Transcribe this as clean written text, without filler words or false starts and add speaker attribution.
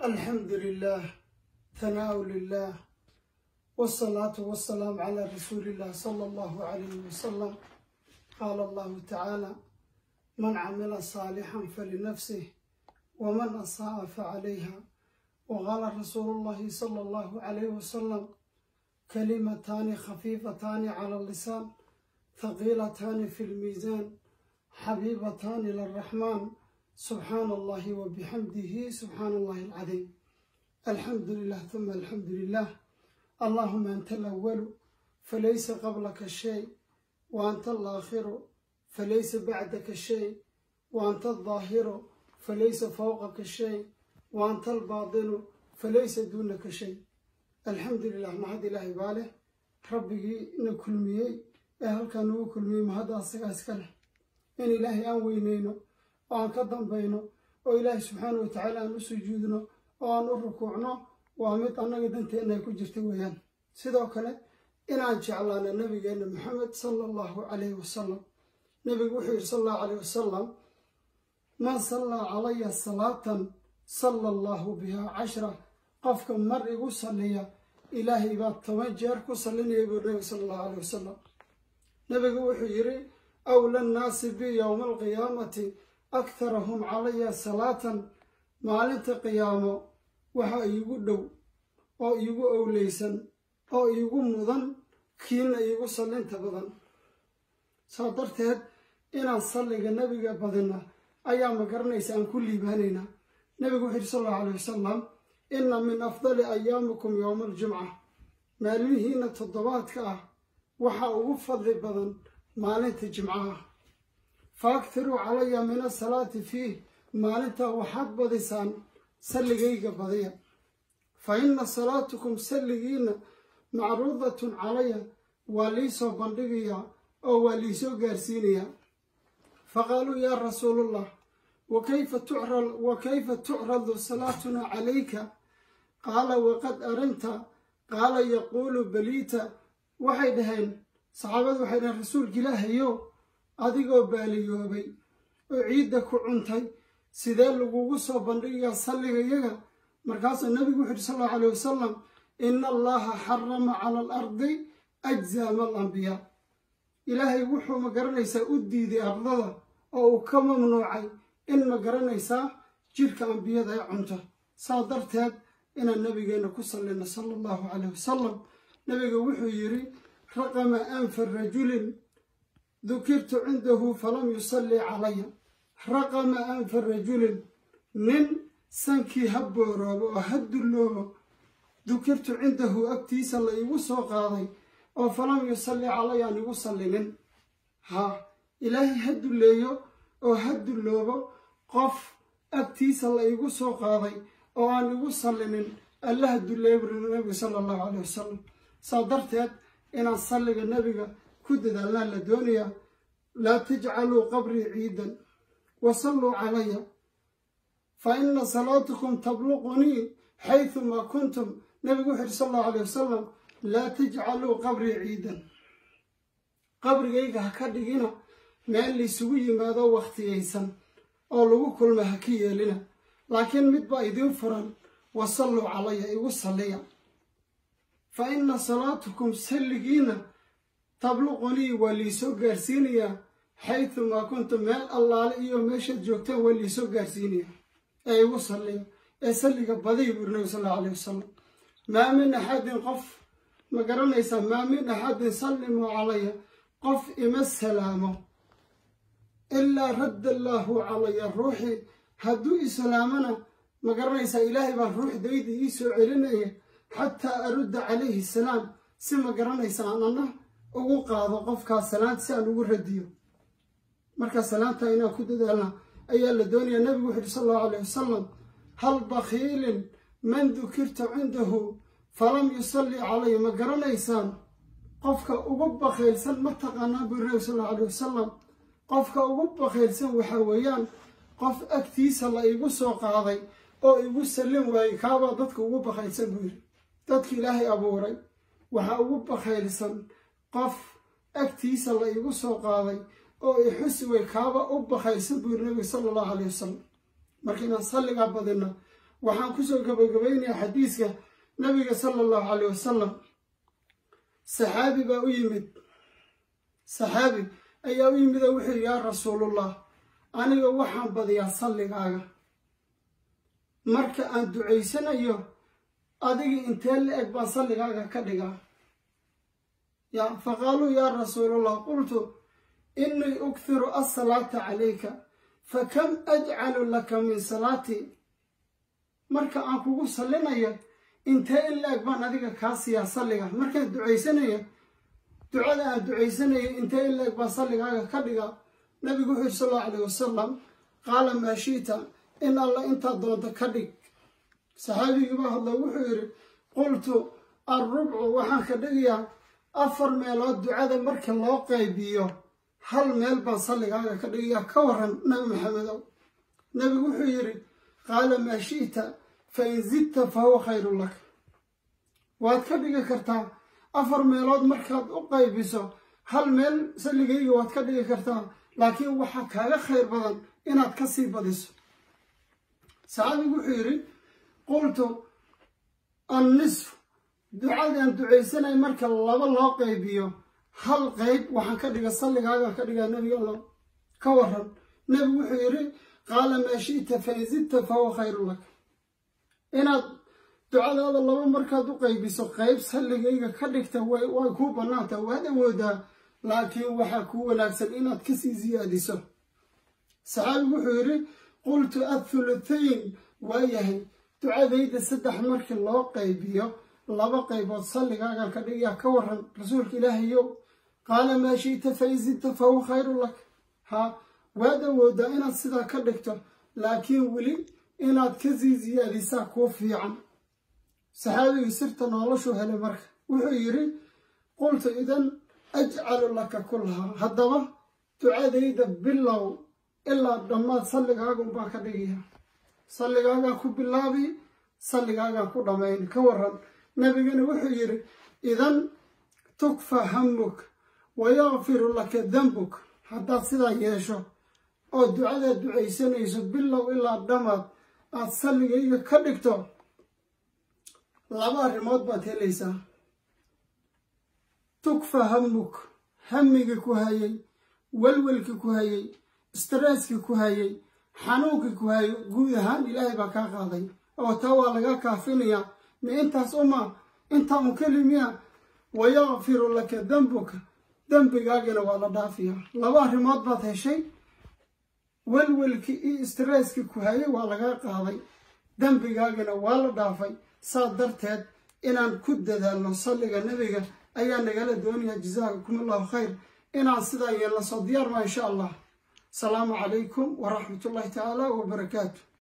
Speaker 1: الحمد لله، ثناء لله، والصلاة والسلام على رسول الله صلى الله عليه وسلم. قال الله تعالى: من عمل صالحا فلنفسه ومن أساء فعليها. وقال رسول الله صلى الله عليه وسلم: كلمتان خفيفتان على اللسان، ثقيلتان في الميزان، حبيبتان إلى الرحمن، سبحان الله وبحمده سبحان الله العظيم. الحمد لله ثم الحمد لله. اللهم أنت الأول فليس قبلك شيء، وأنت الآخر فليس بعدك شيء، وأنت الظاهر فليس فوقك شيء، وأنت الباطن فليس دونك شيء. الحمد لله، mahad Ilaahay baa leh. Rabbigii na kulmiyey ee halkaa nagu kulmiyey, mahadda asagaa iska leh. In Ilaahay aan weyneyno oo aan ka dambayno oo Ilaahay subxaana wa tacaala aan u sujuudno oo aan u rukuucno waa mid annaga danteenna ay ku jirta weeyaan. Sidoo kale inaan jeclaano nabigeenna Maxamed sala Allahu calayhi wasalam. Nebigu wuxuu yidhi sal Allahu calayh wasalam: "Man sallaa calaya salaatan salla Allahu biha cashra." Qofka mar igu salliya, Ilaahay baa 10 jeer ku sallinaya, buu nabigu sala Allahu calayh wasalam. Nebigu wuxuu yidhi: "Awla nnaasi bi yowma alqiyaamati aktarahum calaya salaatan." Maalinta qiyaamo waxaa iigu dhow oo iigu owleysan oo iigu mudan kiina iigu sallinta badan. Saa darteed inaan salliga nebiga badina ayaa, ma garanaysa, aan ku liibaanaynaa. Nebigu wuxuu yidhi sal Allahu alayh wasalam: "Inna min afdali ayaamikum yowma aljumca." Maalmihiina toddobaadka ah waxaa ugu fadli badan maalinta jimcaha. "Faaktiruu calaya min asalaati fiih." Maalintaa waxaad badisaan salligayga, badiya. "Fa inna salaatukum," salligiina, "macruudatun calaya," waa liisoo bandhigayaa oo waa liisoo gaarsiinayaa. Faqaaluu: "Yaa rasuulallah, wakayfa tucradu salaatuna calayka?" Qaala: "Waqad arinta." Qaala: "Yaquulu baliita." Waxay dhaheen saxaabadu, waxay dhaheen: "Rasuulka Ilaahayow, adigoo baaliyoobay oo ciidda ku cuntay, sidee lagugu soo bandhigayaa salligayaga?" Markaasuu nabigu wuxu uhi sal Allahu alayh wasalam: "Ina Allaha xarama cala alardi ajzaama alambiyaa." Ilaahay wuxuu, ma garanaysaa, u diiday ardada oo uu ka mamnuucay in, ma garanaysaa, jirka ambiyada ay cunto. Saa darteed inaan nabigeenna ku sallino sala Allahu calayh wasalam. Nabiga wuxuu yidhi: "Raqama anfa rajulin dukirtu cindahu falam yusalli calaya." Raqama anfa rajulin, nin sankii ha booroobo oo ha dulloobo, dukirtu cindahu, agtiisa la igu soo qaaday, oo falam yusalli calaya, aan igu sallinin. Ha Ilaahay ha dulleeyo oo ha dulloobo qof agtiisa la igu soo qaaday oo aan igu sallinin. Allaha dulleeyo, buri nabigu sala Allahu calayh wasalam. Saa darteed inaan salliga nebiga ku dadaalnaa la doonayaa. "Laa tajcaluu qabrii ciidan wasalluu calaya, fa ina salaatukum tabluqunii xaydumaa kuntum." Nebigu wuxu yidhi sal Allahu alayh wasalam: "Laa tajcaluu qabrii ciidan." Qabrigayga ha ka dhigina meel laysugu yimaado wakhtiyaysan oo lagu kulma, ha ka yeelina. Laakiin mid baa idiin furan: wasalluu calaya, igu salliya. Fa ina salaatukum, salligiina, tabluqunii, waa liisoo gaarsiinayaa, xaydumaa kuntum, meel allaale iyo meeshaad joogtaan waa liisoo gaarsiinayaa, ee igu salliya, ee salliga badiy, buuri nabi sal Allau alayh wasalam. Maa min axadin, qof, ma garanaysaa, maa min axadin sallimuu calaya, qof ima salaamo, ilaa radda Allaahu calaya ruuxii. Hadduu islaamana, ma garanaysaa, Ilaahay baa ruuxdayda ii soo celinaya, xataa arudda calayhi salaam, si, ma garanaysaa, aan anna ugu qaado qofkaas salaanta, si aan ugu radiyo. Marka salaanta inaan ku dadaalna ayaa la doonayaa. Nabigu wuxu uhi sal Allahu alayh wasalam: "Hal bakhiilin man dukirta cindahu falam yusalli calaya." Ma garanaysaan qofka ugu bakhaylsan? Ma taqaanaan, buu nabi sal Allahu alayh wasalam. Qofka ugu bakhaylsan waxaa weeyaan qof agtiisa la igu soo qaaday oo igu sallin waayey. Kaabaa dadka ugu bakhaylsan, buu yidhi. Dadka Ilaahay abuuray waxaa ugu bakhaylsan qof agtiisa la igu soo qaaday oo ixusi way, kaaba u bakhaylsan, buu yidhi nabiga sala Allahu alayh wasalam. Marka inaan salligaa badino Waxaan kusoo gabagabaynayaa xadiiska nabiga sala allahu caleyh wasalam. Saxaabi baa u yimid, saxaabi ayaa u yimid oo wuxuu yidhi yaa rasuulullah, aniga waxaan badiyaa salligaaga. Marka aan ducaysanayo adiga intee la eg baan salligaaga ka dhigaa? Ya faqaaluu yaa rasuulallah, qultu innii ukthiru assalaata calayka fakam ajcalu laka min salaati. Marka aan kugu sallinayo intee in la eg baan adiga kaa siiyaa salliga? Markaan ducaysanayo, ducada aan ducaysanayo intee in la eg baan salligaaga ka dhigaa? Nabigu wuxuu yidhi sal allahu alayh wasalam, qaala maa shi'ta, in alla intaad doonto ka dhig. Saxaabigii baa hadla, wuxuu yidhi qultu alrubcu, waxaan ka dhigayaa 4 meelood ducada marka loo qaybiyo hal meel baan salligaaga ka dhigayaa, ka waran nabi Maxamedow? Nabigu wuxuu yidhi qaala maa shi'ta fa in zidta fa huwa khayrun lak. Waad ka dhigi kartaa 4 meelood markaad u qaybiso hal meel salligayga waad ka dhigi kartaa, laakiin waxaa kaaga khayr badan inaad ka sii badiso. Saxaabigu wuxuu yidhi qultu annisf, ducadaan ducaysanay marka 2 loo qaybiyo hal qayb waxaan ka dhiga salligaaga ka dhigaa nabiga Allah, ka waran? Nabigu wuxuu yidhi qaala maa shi'ta fa in zidta fa huwa khayrun lak. Inaad ducadaada 2 markaad u qaybiso qayb salligayga ka dhigta way kuu bannaantaha, waad awoodaa, laakiin waxaa kuu wanaagsan inaad kasii siyaadiso. Saxaabigu wuxuu yidhi qultu athuluthayn, waayahay ducadayda 3 markii loo qaybiyo 2 qaybood salligaagan ka dhigayaa, ka waran rasuulka ilaahayow? Qaala maa shi'ta fa in zidta fa huwa khayrun lak. Ha, waad awoodaa inaad sidaa ka dhigto, laakiin weli inaad kasii siyaadisaa kuu fiican. Saxaabigii sirta noloshuu helay marka wuxuu yidhi qultu idan ajcalu laka kullahaa, haddaba ducadayda bilow ilaa dhammaad salligaagun baan ka dhigayaa, salligaagaan ku bilaabi, salligaagaan ku dhammayn, ka waran? Nabigana wuxuu yidhi idan tukfa hamuk wayakfiru laka dambuk. Haddaad sidaa yeesho oo ducadaad ducaysanayso bilow ilaa dhammaad aad salligayga ka dhigto, 2 arrimood baad helaysaa. Tukfa hamuk, hamigii ku hayay, welwelkii ku hayay, stresskii ku hayay, xanuunkii ku hayay, guud ahaan ilaahay baa kaa qaaday oo taa waa laga kaafinayaa. Ma intaas uma intaa un keli miya? Wayakfiru laka dambuka, dembigaagina waa la dhaafiyaa. 2 arrimood baad heshay, welwelkii iyo stresskii ku hayay waa laga qaaday, dembigaagina waa la dhaafay. Saa darteed inaan ku dadaalno salliga nebiga ayaa nagala doonaya. Jazaakum allahu khayr. Inaan sidaa yeelno soo diyaar maa insha allah. Asalaamu calaykum waraxmatullahi tacaala wabarakaatu.